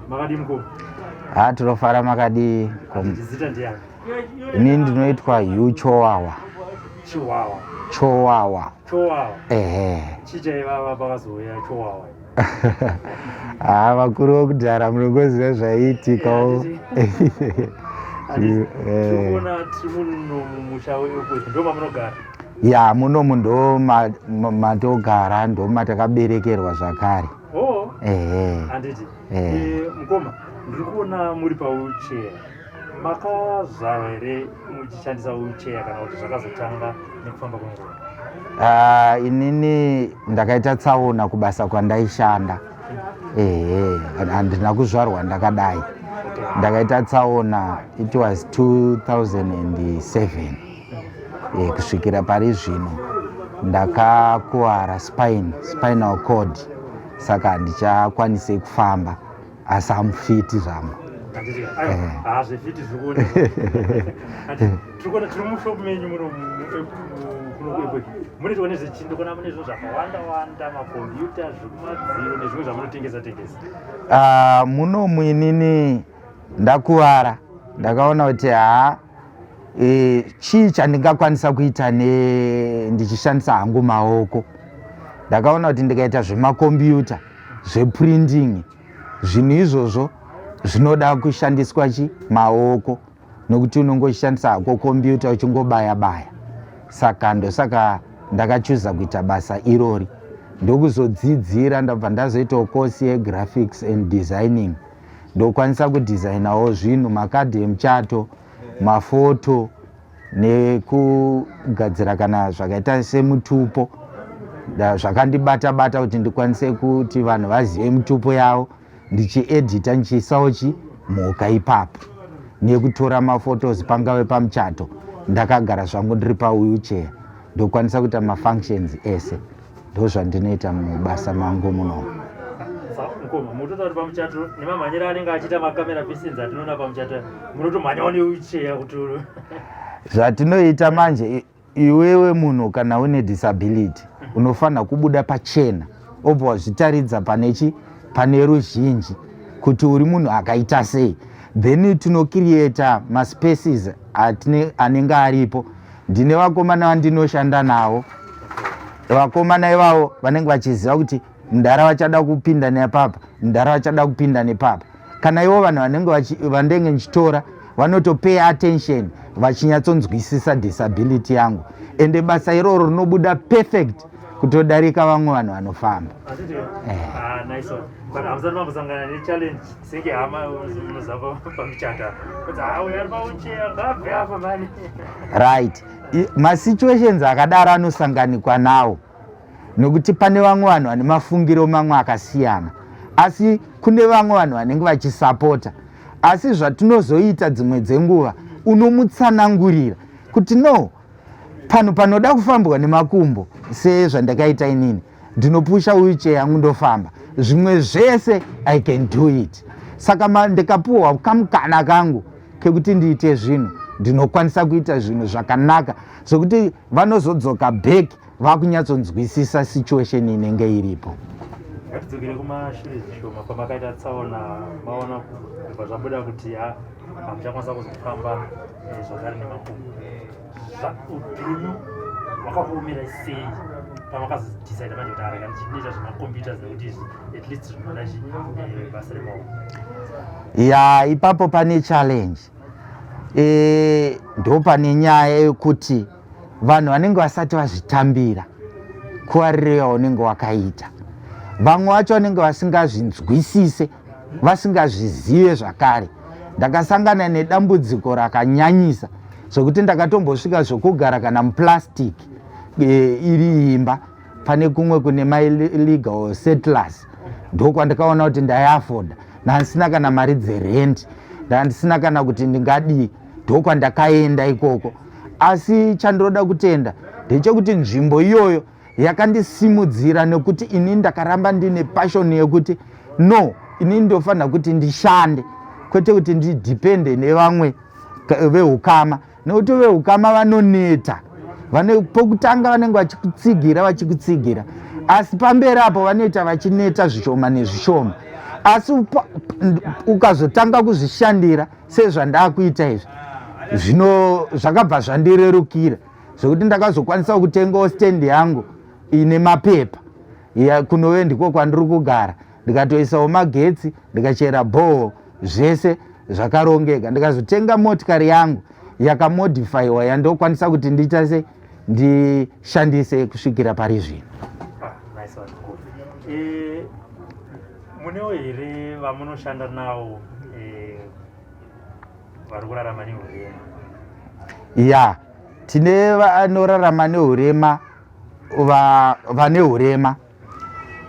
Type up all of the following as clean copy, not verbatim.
Makadii mukoma? Ha, tinofara, makadii? Zita ndiani? Ini ndinoitwa Hugh Chowawa. Chiwawa? Chowawa. Chowawa. Ehe. Chichaivava pakazouya Chowawa? Ha, vakuru vokudhara munongoziva zvaiitikawo. Tikuona tiri muno mumusha weEpworth, ndo mamunogara? Ya, munomu ndo matogara, ndo matakaberekerwa zvakare. Oh. Ehe. Handiti? Eh. Mukoma, ndiri kuona muri pawheelchair. Makazvarwa here muchishandisa wheelchair kana kuti zvakazotanga nekufamba kwenguva? Ah, inini ndakaita tsaona kubasa kwandaishanda. Ehe, handina kuzvarwa ndakadai. Ndakaita tsaona, it was 2007. Kusvikira pari zvino ndakakuvara spinal cord, saka handichakwanisi kufamba, asi am fit zvangu. Handiti? Eh. Aiwa, zve fit zviri kuoneka. Tiri kuona tiri mushop menyu muno kuno kuEpworth. Munoitwa nezvechindo kana mune zvinhu zvakawanda wanda, makombiyuta, zvekumadziro nezvimwe zvamunotengesa tengesa? Ah, munomu inini ndakuvara, ndakaona kuti haa, chii chandingakwanisa kuita ndichishandisa hangu maoko? Ndakaona kuti ndikaita zvemakombiyuta, zveprinting, zvinhu izvozvo zvinoda kushandiswa chi maoko, nokuti unongoshandisa hako kombiyuta uchingobaya baya. Saka ndosaka ndakachuza kuita basa irori, ndokuzodzidzira, ndabva ndazoitawo kosi yegraphics and designing. Ndokwanisa kudhizainawo zvinhu, makadhi emuchato, mafoto, nekugadzira kana zvakaita semutupo. Zvakandibata bata kuti ndikwanise kuti vanhu vazive mutupo yavo, ndichiedhita, ndichiisawo chi mhuka ipapo, nekutora maphotos pangave pamuchato. Ndakagara zvangu ndiri pawheelchair, ndokwanisa kuita mafunctions ese. Ndo zvandinoita mubasa mangu munomu. Mukoma, mutotaura kuti pamuchato nemamhanyiro anenge achiita makamera persons atinoona pamuchato, munotomhanyawo newheelchair kuti Zvatinoita manje, iwewe munhu kana une disability unofanira kubuda pachena, obva wazvitaridza pane chi pane ruzhinji kuti uri munhu akaita sei. Then tinocreata maspaces anenge aripo. Ndine vakomana vandinoshanda navo. Vakomana ivavo vanenge vachiziva kuti mudhara vachada kupinda nepapa, mudhara vachada kupinda nepapa. Kana ivo vanhu vanenge vandenge ndichitora vanotopay attention, vachinyatsonzwisisa disability yangu, ende basa iroro rinobuda perfect kutodarika vamwe vanhu vanofamba. Eh. Ah, nice one. But hamusati mambosangana nechallenge senge hama munozava pamuchato kuti ha, uyo ari pawheelchair ngabve apa mani? Right, masituations akadaro anosanganikwa nawo, nokuti pane vamwe vanhu vane mafungiro mamwe akasiyana, asi kune vamwe vanhu vanenge vachisapota. Asi zvatinozoita, dzimwe dzenguva unomutsanangurira kuti no, pano panoda kufambwa nemakumbo. Sezvandakaita inini, ndinopusha wheelchair yangu, ndofamba. Zvimwe zvese I can do it. Saka ndikapuhwa kamukana kangu kekuti ndiite zvinhu, ndinokwanisa kuita zvinhu zvakanaka zvokuti vanozodzoka back vakunyatsonzwisisa situation inenge iripo. Ngatidzokere kumashure zvishoma, pamakaita tsaona, maona kubva zvabuda kuti ha, hamuchakwanisa kuzofamba zvakare nemakumbo. Upenyu hwakakuomera sei pamakazodecida manje kuti araka ndichinoita zvemacomputers, nekuti izvi at least zvinoda basa remaoko? Ya, ipapo pane challenge. Ndo pane nyaya yekuti vanhu vanenge vasati vazvitambira kuvariro yaunenge wakaita. Vamwe vacho vanenge vasingazvinzwisise, vasingazvizive zvakare. Ndakasangana nedambudziko rakanyanyisa zvokuti ndakatombosvika zvokugara kana muplastic iri imba pane kumwe kune maillegal settlers. Ndokwandikaona kuti ndaiafoda, ndandisina kana mari dzerent, ndandisina kana kuti ndingadii. Ndokwandakaenda ikoko. Asi chandinoda kutenda ndechekuti nzvimbo iyoyo yakandisimudzira, nekuti ini ndakaramba ndine passion yekuti no, ini ndofanira kuti ndishande, kwete kuti ndidhipende nevamwe veukama, nekuti veukama vanoneta. Vane pokutanga vanenge vachikutsigira, vachikutsigira, asi pamberi apo vanoita vachineta zvishoma nezvishoma. Asi ukazotanga kuzvishandira sezvandakuita izvi, zvino zvakabva zvandirerukira zvekuti ndakazokwanisa kutengawo stand yangu ine mapepa kunove ndiko kwandiri kugara, ndikatoisawo magetsi, ndikachera bhoho, zvese zvakarongeka. Ndikazotenga motikari yangu yakamodifaiwa yandokwanisa kuti ndiita se ndishandise kusvikira pari zvino. Ah, nice one. Cool. Munewo here vamunoshanda nawo vari kurarama neurema? Ya, tine vanorarama neurema, vane urema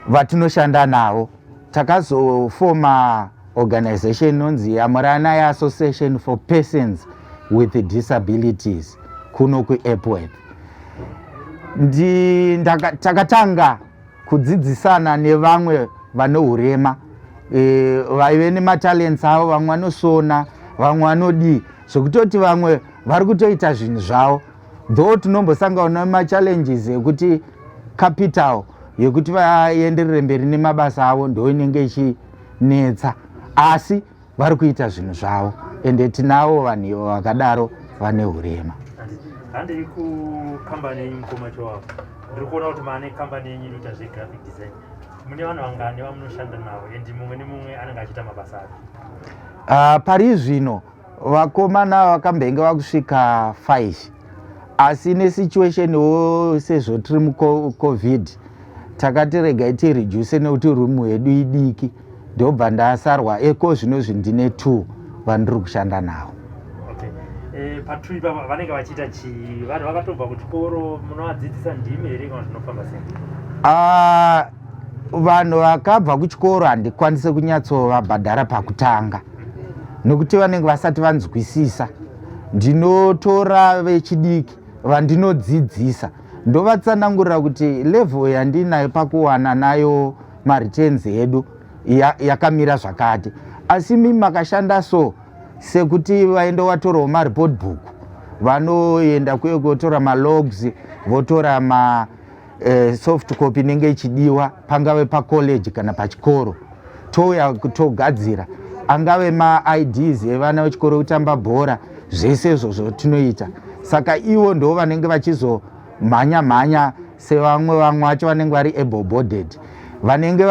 vatinoshanda navo. Takazofoma organization inonzi Yamuranai Association for Persons with Disabilities kuno kuEpworth. Takatanga kudzidzisana nevamwe vane urema, vaive nematalents avo, vamwe vanosona, vamwe vanodii, zvekutoti vamwe vari kutoita zvinhu zvavo, though tinombosangana nemachallenges ekuti capital yekuti vaenderere mberi nemabasa avo ndo inenge ichinetsa, asi vari kuita zvinhu zvavo, ende tinavo vanhu vakadaro vane urema. Handiri kukambani yenyu, mukoma Chowavo, ndiri kuona kuti maane kambani yenyu inoita zvegraphic design. Mune vanhu vangani vamunoshanda navo, and mumwe nemumwe anenge achiita mabasa ake? Pari zvino vakomana vakambenge vakusvika 5, asi nesituation wo sezvo tiri muCovid, takati regai tireduce nekuti rumu yedu idiki, ndobva ndasarwa eko zvinozvi ndine 2 vandiri kushanda navo. Okay. Patwo ipapa vanenge vachiita chii? Vanhu vakatobva kuchikoro, munovadzidzisa ndimi here kana zvinofamba sei? Vanhu vakabva kuchikoro handikwanise kunyatsovabhadhara pakutanga nekuti vanenge vasati vanzwisisa. Ndinotora vechidiki vandinodzidzisa, ndovatsanangurira kuti level yandinayo pakuwana nayo mareturns edu yakamira zvakati, asi mimi makashanda so sekuti vaenda vatorawo mareport book, vanoenda kuye kuotora malogs, votora ma soft copy inenge ichidiwa pangave pacollege kana pachikoro, touya togadzira, angave maIDs evana vechikoro kutamba bhora, zvese izvozvo tinoita. Saka ivo ndo vanenge vachizomhanya mhanya sevamwe, vamwe vacho vanenge vari able bodied, vanenge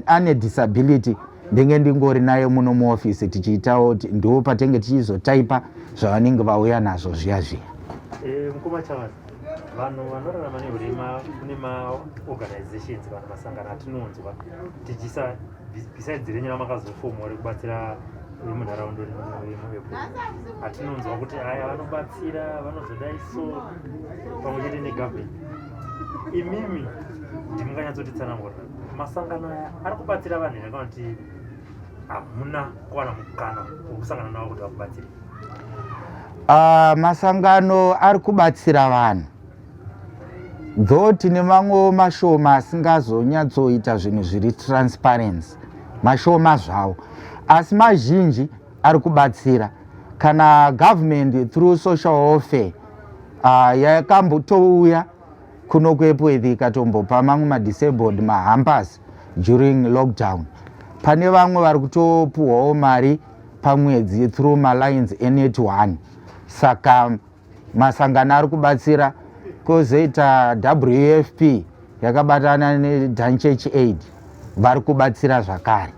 ane disability ndenge ndingori nayo muno muofisi, tichiitawo ndo patenge tichizotaipa zvavanenge vauya nazvo zviya zviya. Mukoma Chavas, vanhu vanorarama neurema, kune maorganizations kana masangano atinonzwa tichisa besides renyu ramakazofomwa rekubatsira vemunharaunda vemuEpworth, atinonzwa kuti aya vanobatsira, vanozodai so pamwe chete negovernment. Imimi ndimunganyatsotitsanangurira masangano aya ari kubatsira vanhu here, kana kuti hamuna kuwana mukana wekusangana navo kuti vakubatsire? Masangano ari kubatsira vanhu, though tine mamwewo mashoma asingazonyatsoita zvinhu zviri transparency, mashoma zvavo, asi mazhinji ari kubatsira. Kana government through social welfare yakambotouya kuno kuEpworth ikatombopa mamwe madisabled mahampers during lockdown. Pane vamwe vari kutopuhwawo mari pamwedzi through malines eNet One. Saka masangano ari kubatsira. Kwozoita WFP yakabatana neDanchurch Aid, vari kubatsira zvakare.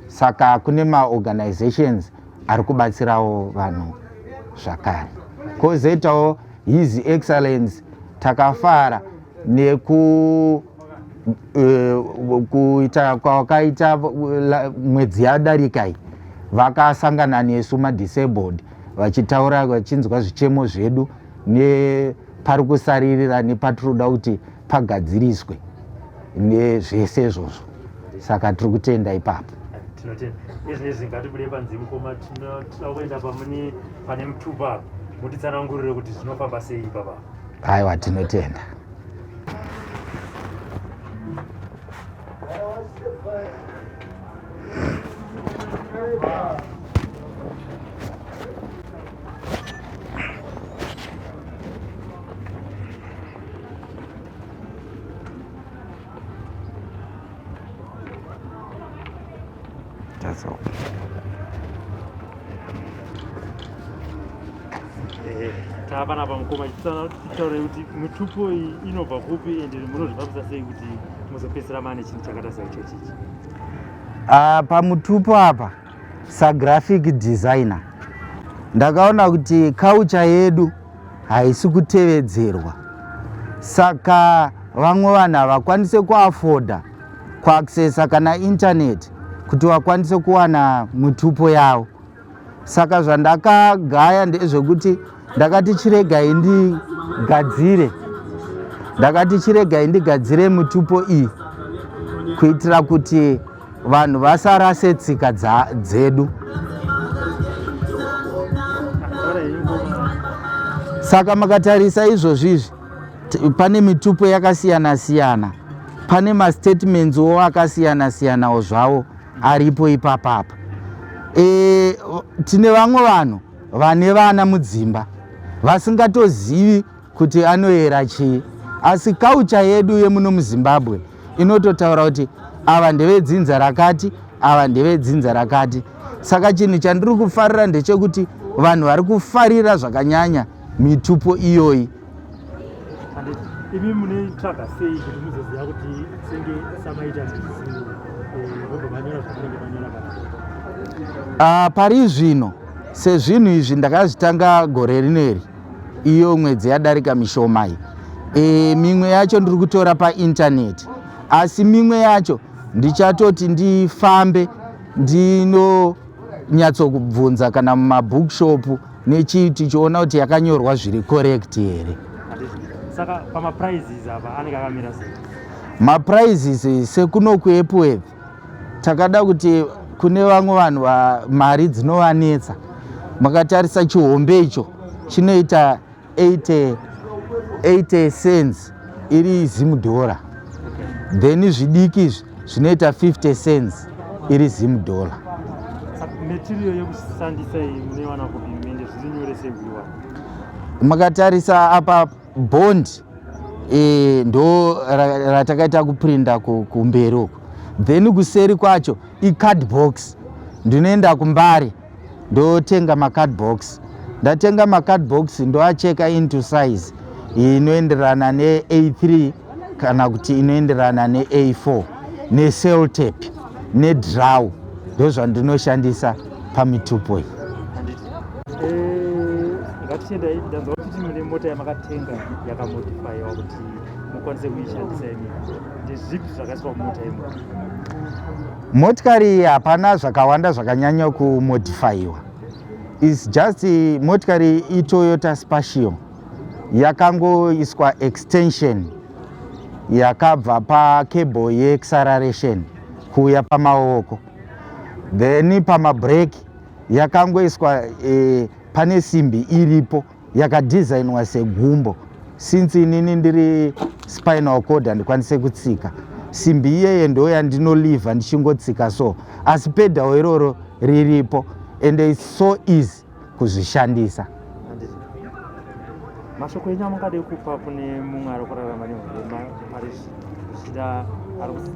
Saka kune maorganizations ari kubatsirawo vanhu zvakare. Kwozoitawo His Excellence, takafara neku kuita kwakaita mwedzi yadarika iyi, vakasangana nesu madisabled vachitaura, vachinzwa zvichemo zvedu nepari kusaririra nepatinoda kuti pagadziriswe nezvese izvozvo. Saka tiri kutenda ipapo. Tinotenda. Izvezvi ngatibude panze, mukoma, tinoda kuenda pamune pane mutupa, mutitsanangurire kuti zvinofamba sei ipapa. Aiwa, tinotenda. That's all. Eh, taapanapa mukoma, chitaure kuti mitupo iyi inobva kupi, ende munozvifambisa sei kuti muzopedzisira maane chinhu chakaita saichochi ichi? Ah, pamutupo apa, sagraphic designer, ndakaona kuti culture yedu haisi kutevedzerwa, saka vamwe vanhu havakwanise kuafforda kuaccessa kana internet kuti vakwanise kuwana mitupo yavo. Saka zvandakagaya ndezvekuti ndakati chiregai ndigadzire mitupo iyi kuitira kuti vanhu vasarase tsika dzedu. Taura henyu, mukoma. Saka makatarisa izvozvi izvi, pane mitupo yakasiyana siyana, pane mastatements wo akasiyana siyanawo zvavo aripo ipapapa. Tine vamwe vanhu vane vana mudzimba vasingatozivi kuti anoyera chii, asi culture yedu yemuno muZimbabwe inototaura kuti ava ndevedzinza rakati, ava ndevedzinza rakati. Saka chinhu chandiri kufarira ndechekuti vanhu vari kufarira zvakanyanya mitupo iyoyi. Handiti imi munoitsvaga sei kuti muzoziva kuti senge samaita zvizivo, vobva manyora zvamunenge manyora kana? Pari zvino, sezvinhu izvi ndakazvitanga gore rineri, iyo mwedzi yadarika mishoma iyi. Mimwe yacho ndiri kutora paintaneti, asi mimwe yacho ndichatoti ndifambe ndinonyatsokubvunza kana mumabookshop nechii, tichiona kuti yakanyorwa zviri correct here. Handiti saka pamaprices apa anenge akamira sei? Maprices, sekuno kuEpworth, takada kuti kune vamwe vanhu mari dzinovanetsa. Makatarisa chihombe icho chinoita 80 80 cents iri zimudhora, then zvidiki izvi zvinoita 50 cents iri zimudhora. Saka material yekushandisa iyi munoiwana kupi, ende zviri nyore sei kuiwana? Makatarisa apa, bond ndo ratakaita kuprinda kumberi uku, then kuseri kwacho icard box. Ndinoenda kuMbare ndotenga macard box. Ndatenga macard box, ndoacheka into size inoenderana ne-A3 kana kuti inoenderana ne-A4, necellotape nedraw, ndozvandinoshandisa pamitupo iyi. Handiti ngatichiendai, ndanzwa kuti mune mota yamakatenga yakamodifaiwa kuti mukwanise kuishandisa imi. Ndezvipi zvakaiswa mumota imo? Motikari iyi hapana zvakawanda zvakanyanya kumodifaiwa, is just motikari iToyota Spacio yakangoiswa extension yakabva pacable yeacceleration kuuya pamaoko, then pamabreki yakangoiswa pane simbi iripo yakadhizainwa segumbo. Since inini ndiri spinal cord, handikwanise kutsika, simbi iyeye ndo yandinolivha ndichingotsika so, asi pedal iroro riripo and its so easy kuzvishandisa. Handiti mashoko enyu amungade kupa kune mumwe ari kurarama neurema pari zvichida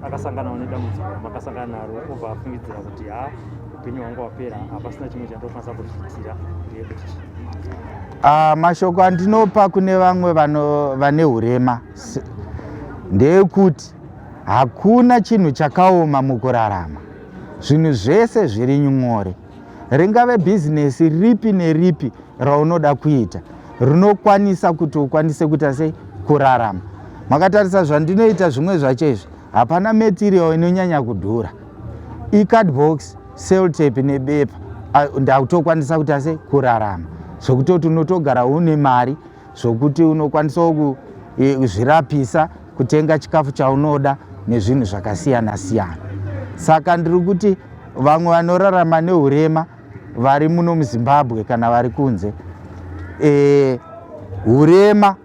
akasanganawo nedambudziko ramakasangana naro, obva afungidzira kuti ha, upenyu hwangu hwapera, hapasina chimwe chandokwanisa kuzviitira, ndeyekuti chii? Mashoko andinopa kune vamwe vane urema ndeyekuti hakuna chinhu chakaoma mukurarama. Zvinhu zvese zviri nyore. Ringave bhizinesi ripi neripi raunoda kuita, rinokwanisa kuti ukwanise kuita sei kurarama. Makatarisa zvandinoita, zvimwe zvacho izvi hapana material inonyanya kudhura, icardbox, cellotape nebepa. Ndakutokwanisa kuita sei kurarama, zvekutoti unotogara une mari, zvokuti unokwanisawo kuzvirapisa, kutenga chikafu chaunoda nezvinhu zvakasiyana siyana. Saka ndiri kuti vamwe vanorarama neurema vari muno muZimbabwe kana vari kunze, urema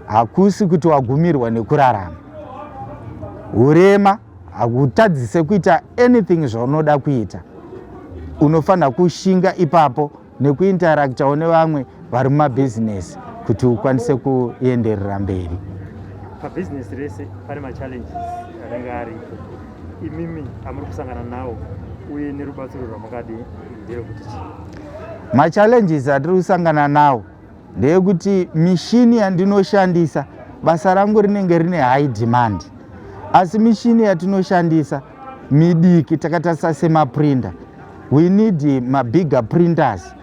hakusi kuti wagumirwa nekurarama. Urema hakutadzise kuita anything zvaunoda kuita. Unofanira kushinga ipapo nekuinteractawo nevamwe vari mumabhizinesi kuti ukwanise kuenderera mberi. Pabhizinesi rese pane machallenges anenge aripo. Imimi amuri kusangana nawo? Uye nerubatsiro rwamakadi nderekuti chii? Machallenges atiri kusangana nawo ndeyekuti mishini yandinoshandisa, basa rangu rinenge rine high demand, asi mishini yatinoshandisa midiki. Takatarisa semaprinter, we need mabigger printers,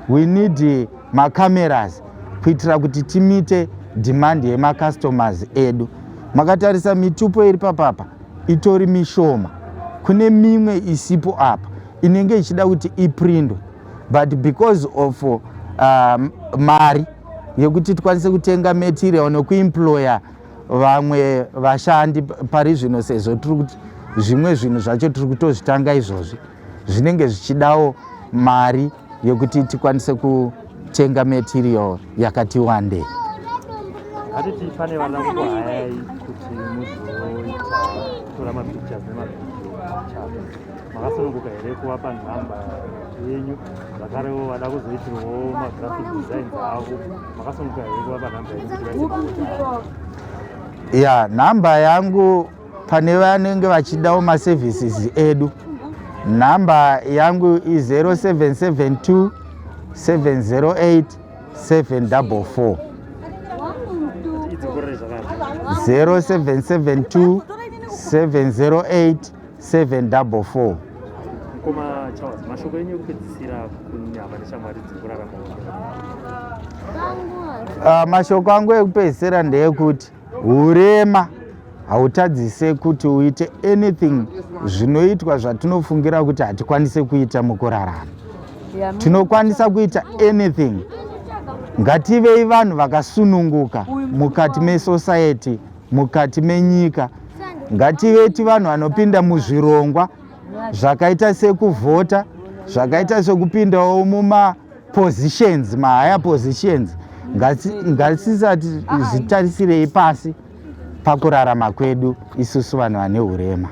we need macameras kuitira kuti timeete demand yemacustomers edu. Makatarisa mitupo iri papapa itori mishoma, kune mimwe isipo apa inenge ichida kuti iprindwe, but because of mari yekuti tikwanise kutenga material nekuemploya vamwe vashandi pari zvino, sezvo tiri kuti zvimwe zvinhu zvacho tiri kutozvitanga izvozvi, zvinenge zvichidawo mari yekuti tikwanise kutenga material yakati wandei. Hatiti pane vana kukuhayai kuti muzoita kutora mapictures nemavideo chato, makasununguka here kuvapa nhamba yenyu? Zvakarewo vada kuzoitirwawo magraphic designs avo, makasununguka here kuvapa nhamba yenyu kuti vaise maoda? Ya, nhamba yangu pane vanenge vachidawo maservices edu, nhamba yangu i0772 708 744. Idzokorere zvakare. 0772 708 744. Mukoma Charles, mashoko enyu ekupedzisira kunyama neshamwari dziri kuraramawo? Mashoko angu ekupedzisira ndeyekuti urema hautadzise kuti uite anything zvinoitwa zvatinofungira kuti hatikwanise kuita mukurarama. Tinokwanisa kuita anything. Ngativei vanhu vakasununguka mukati mesociety, mukati menyika. Ngativeti vanhu vanopinda muzvirongwa zvakaita sekuvhota, zvakaita sekupindawo mumapositions, mahigher positions. Ngatisati zvitarisirei pasi pakurarama kwedu isusu vanhu vane urema.